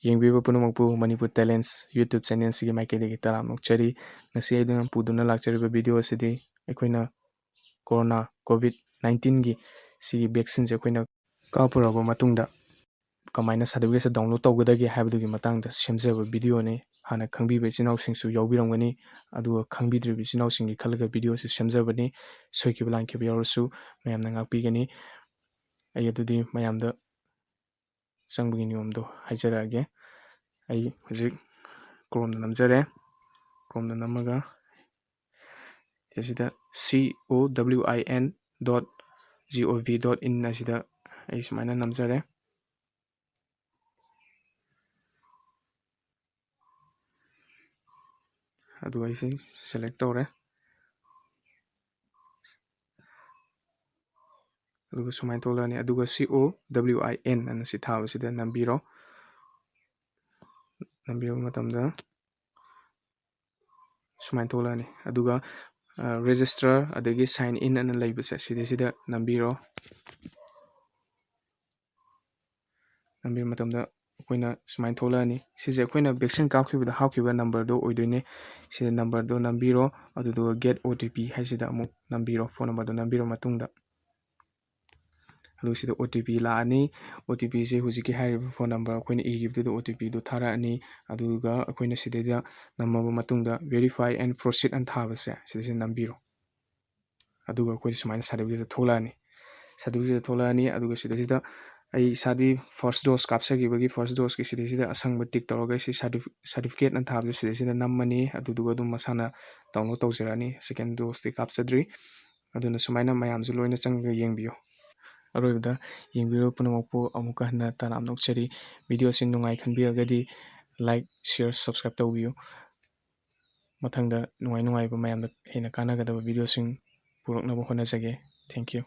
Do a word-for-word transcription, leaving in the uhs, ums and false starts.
ꯌꯦꯡꯕꯤꯕ ꯄꯨꯝꯅꯃꯛꯄꯨ Manipur talents YouTube ꯆꯦꯅꯦꯜꯁꯤꯒꯤ ꯃꯥꯏꯀꯩꯗꯒꯤ ꯇꯔꯥꯝꯅ ꯑꯣꯛꯆꯔꯤ꯫ ꯉꯁꯤ ꯑꯩꯅ ꯄꯨꯗꯨꯅ ꯂꯥꯛꯆꯔꯤꯕ ꯚꯤꯗꯤꯑꯣ ꯑꯁꯤꯗꯤ ꯑꯩꯈꯣꯏꯅ ꯀꯣꯔꯣꯅꯥ COVID nineteen ꯒꯤ ꯁꯤꯒꯤ ꯚꯦꯛꯁꯤꯟꯁꯦ ꯑꯩꯈꯣꯏꯅ ꯀꯥꯞꯄꯨꯔꯕ ꯃꯇꯨꯡꯗ ꯀꯃꯥꯏꯅ ꯁꯥꯔꯇꯤꯐꯤꯀꯦꯠꯁꯦ ꯗꯥꯎꯟꯂꯣꯗ ꯇꯧꯒꯗꯒꯦ ꯍꯥꯏꯕꯗꯨꯒꯤ ꯃꯇꯥꯡꯗ ꯁꯦꯝꯖꯕ ꯚꯤꯗꯤꯑꯣꯅꯤ꯫ ꯍꯥꯟꯅ ꯈꯪꯕꯤꯕ ꯏꯆꯤꯟ ꯏꯅꯥꯎꯁꯤꯡꯁꯨ ꯌꯥꯎꯕꯤꯔꯝꯒꯅꯤ, ꯑꯗꯨꯒ ꯈꯪꯕꯤꯗ꯭ꯔꯤꯕ ꯏꯆꯤꯟ ꯏꯅꯥꯎꯁꯤꯡꯒꯤ ꯈꯜꯂꯒ ꯚꯤꯗꯤꯑꯣꯁꯦ ꯁꯦꯝꯖꯕꯅꯤ꯫ ꯁꯣꯏꯈꯤꯕ ꯂꯥꯟꯈꯤꯕ ꯌꯥꯎꯔꯁꯨ ꯃꯌꯥꯝꯅ ꯉꯥꯛꯄꯤꯒꯅꯤ꯫ ꯑꯩ ꯑꯗꯨꯗꯤ ꯃꯌꯥꯝꯗ ꯆꯪꯕꯒꯤ ꯅꯤꯌꯣꯝꯗꯣ ꯍꯥꯏꯖꯔꯛꯑꯒꯦ꯫ ꯑꯩ ꯍꯧꯖꯤꯛ ꯀ꯭ꯔꯣꯝꯗ ꯅꯝꯖꯔꯦ꯫ ꯀ꯭ꯔꯣꯝꯗ ꯅꯝꯃꯒ ꯁꯤꯗ C O W I N dot G O V dot in ꯑꯁꯤꯗ ꯑꯩ ꯁꯨꯃꯥꯏꯅ ꯅꯝꯖꯔꯦ꯫ ꯑꯗꯨꯒ ꯑꯩꯁꯦ ꯁꯦꯂꯦꯛ ꯇꯧꯔꯦ꯫ ꯑꯗꯨꯒ ꯁꯨꯃꯥꯏꯅ ꯊꯣꯛꯂꯛꯑꯅꯤ꯫ ꯑꯗꯨꯒ C O W I N ꯑꯅ ꯁꯤ ꯊꯥꯕꯁꯤꯗ ꯅꯝꯕꯤꯔꯣ꯫ ꯅꯝꯕꯤꯔꯕ ꯃꯇꯝꯗ ꯁꯨꯃꯥꯏꯅ ꯊꯣꯛꯂꯛꯑꯅꯤ꯫ ꯑꯗꯨꯒ ꯔꯦꯖꯤꯁꯇꯔ ꯑꯗꯒꯤ ꯁꯥꯏꯟ ꯏꯟ ꯑꯅ ꯂꯩꯕꯁꯦ ꯁꯤꯗꯩꯁꯤꯗ ꯅꯝꯕꯤꯔꯣ꯫ ꯅꯝꯕꯤꯕ ꯃꯇꯝꯗ ꯑꯩꯈꯣꯏꯅ ꯁꯨꯃꯥꯏꯅ ꯊꯣꯛꯂꯛꯑꯅꯤ꯫ ꯁꯤꯁꯦ ꯑꯩꯈꯣꯏꯅ ꯚꯦꯛꯁꯤꯟ ꯀꯥꯞꯈꯤꯕꯗ ꯍꯥꯞꯈꯤꯕ ꯅꯝꯕꯔꯗꯣ ꯑꯣꯏꯗꯣꯏꯅꯦ꯫ ꯁꯤꯗ ꯅꯝꯕꯔꯗꯣ ꯅꯝꯕꯤꯔꯣ, ꯑꯗꯨꯗꯨꯒ ꯒꯦꯠ ꯑꯣ ꯇꯤ ꯄꯤ ꯍꯥꯏꯁꯤꯗ ꯑꯃꯨꯛ ꯅꯝꯕꯤꯔꯣ꯫ ꯐꯣꯟ ꯅꯝꯕꯔꯗꯣ ꯅꯝꯕꯤꯔꯕ ꯃꯇꯨꯡꯗ ꯑꯗꯨ ꯁꯤꯗ ꯑꯣ ꯇꯤ ꯄꯤ ꯂꯥꯛꯑꯅꯤ꯫ ꯑꯣ ꯇꯤ ꯄꯤꯁꯦ ꯍꯧꯖꯤꯛꯀꯤ ꯍꯥꯏꯔꯤꯕ ꯐꯣꯟ ꯅꯝꯕꯔ ꯑꯩꯈꯣꯏꯅ ꯏꯈꯤꯕꯗꯨꯗ ꯑꯣ ꯇꯤ ꯄꯤꯗꯣ ꯊꯥꯔꯛꯑꯅꯤ꯫ ꯑꯗꯨꯒ ꯑꯩꯈꯣꯏꯅ ꯁꯤꯗꯩꯗ ꯅꯝꯃꯕ ꯃꯇꯨꯡꯗ verify and proceed ꯑꯅ ꯊꯥꯕꯁꯦ ꯁꯤꯗꯩꯁꯤꯗ ꯅꯝꯕꯤꯔꯣ꯫ ꯑꯗꯨꯒ ꯑꯩꯈꯣꯏꯗ ꯁꯨꯃꯥꯏꯅ ꯁꯥꯔꯇꯤꯐꯤꯀꯦꯠꯁꯦ ꯊꯣꯛꯂꯛꯑꯅꯤ꯫ ꯁꯥꯔꯇꯤꯐꯤꯀꯦꯠꯁꯦ ꯊꯣꯛꯂꯛꯑꯅꯤ꯫ ꯑꯗꯨꯒ ꯁꯤꯗꯩꯁꯤꯗ ꯑꯩ ꯏꯁꯥꯗꯤ ꯐꯥꯔꯁ ꯗꯣꯁ ꯀꯥꯞꯆꯈꯤꯕꯒꯤ ꯐꯥꯔꯁ ꯗꯣꯁꯀꯤ ꯁꯤꯗꯩꯁꯤꯗ ꯑꯁꯪꯕ ꯇꯤꯛ ꯇꯧꯔꯒ ꯁꯤ ꯁꯥꯔꯇꯤꯐꯤꯀꯦꯠꯅ ꯊꯥꯕꯁꯦ ꯁꯤꯗꯩꯁꯤꯗ ꯅꯝꯃꯅꯤ꯫ ꯑꯗꯨꯗꯨꯒ ꯑꯗꯨꯝ ꯃꯁꯥꯅ ꯗꯥꯎꯟꯂꯣꯗ ꯇꯧꯖꯔꯛꯑꯅꯤ꯫ ꯁꯦꯀꯦꯟ ꯗꯣꯁꯇꯤ ꯀꯥꯞꯆꯗ꯭ꯔꯤ꯫ ꯑꯗꯨꯅ ꯁꯨꯃꯥꯏꯅ ꯃꯌꯥꯝꯁꯨ ꯂꯣꯏꯅ ꯆꯪꯉꯒ ꯌꯦꯡꯕꯤꯌꯨ꯫ ꯑꯔꯣꯏꯕꯗ ꯌꯦꯡꯕꯤꯔꯤꯕ ꯄꯨꯝꯅꯃꯛꯄꯨ ꯑꯃꯨꯛꯀ ꯍꯟꯅ ꯇꯔꯥꯝꯅ ꯑꯣꯛꯆꯔꯤ꯫ ꯚꯤꯗꯤꯑꯣꯁꯤ ꯅꯨꯡꯉꯥꯏ ꯈꯟꯕꯤꯔꯒꯗꯤ like, share, subscribe ꯇꯧꯕꯤꯌꯨ꯫ ꯃꯊꯪꯗ ꯅꯨꯡꯉꯥꯏ ꯅꯨꯡꯉꯥꯏꯕ ꯃꯌꯥꯝꯗ ꯍꯦꯟꯅ ꯀꯥꯟꯅꯒꯗꯕ ꯚꯤꯗꯤꯑꯣꯁꯤꯡ ꯄꯨꯔꯛꯅꯕ ꯍꯣꯠꯅꯖꯒꯦ꯫ Thank you꯫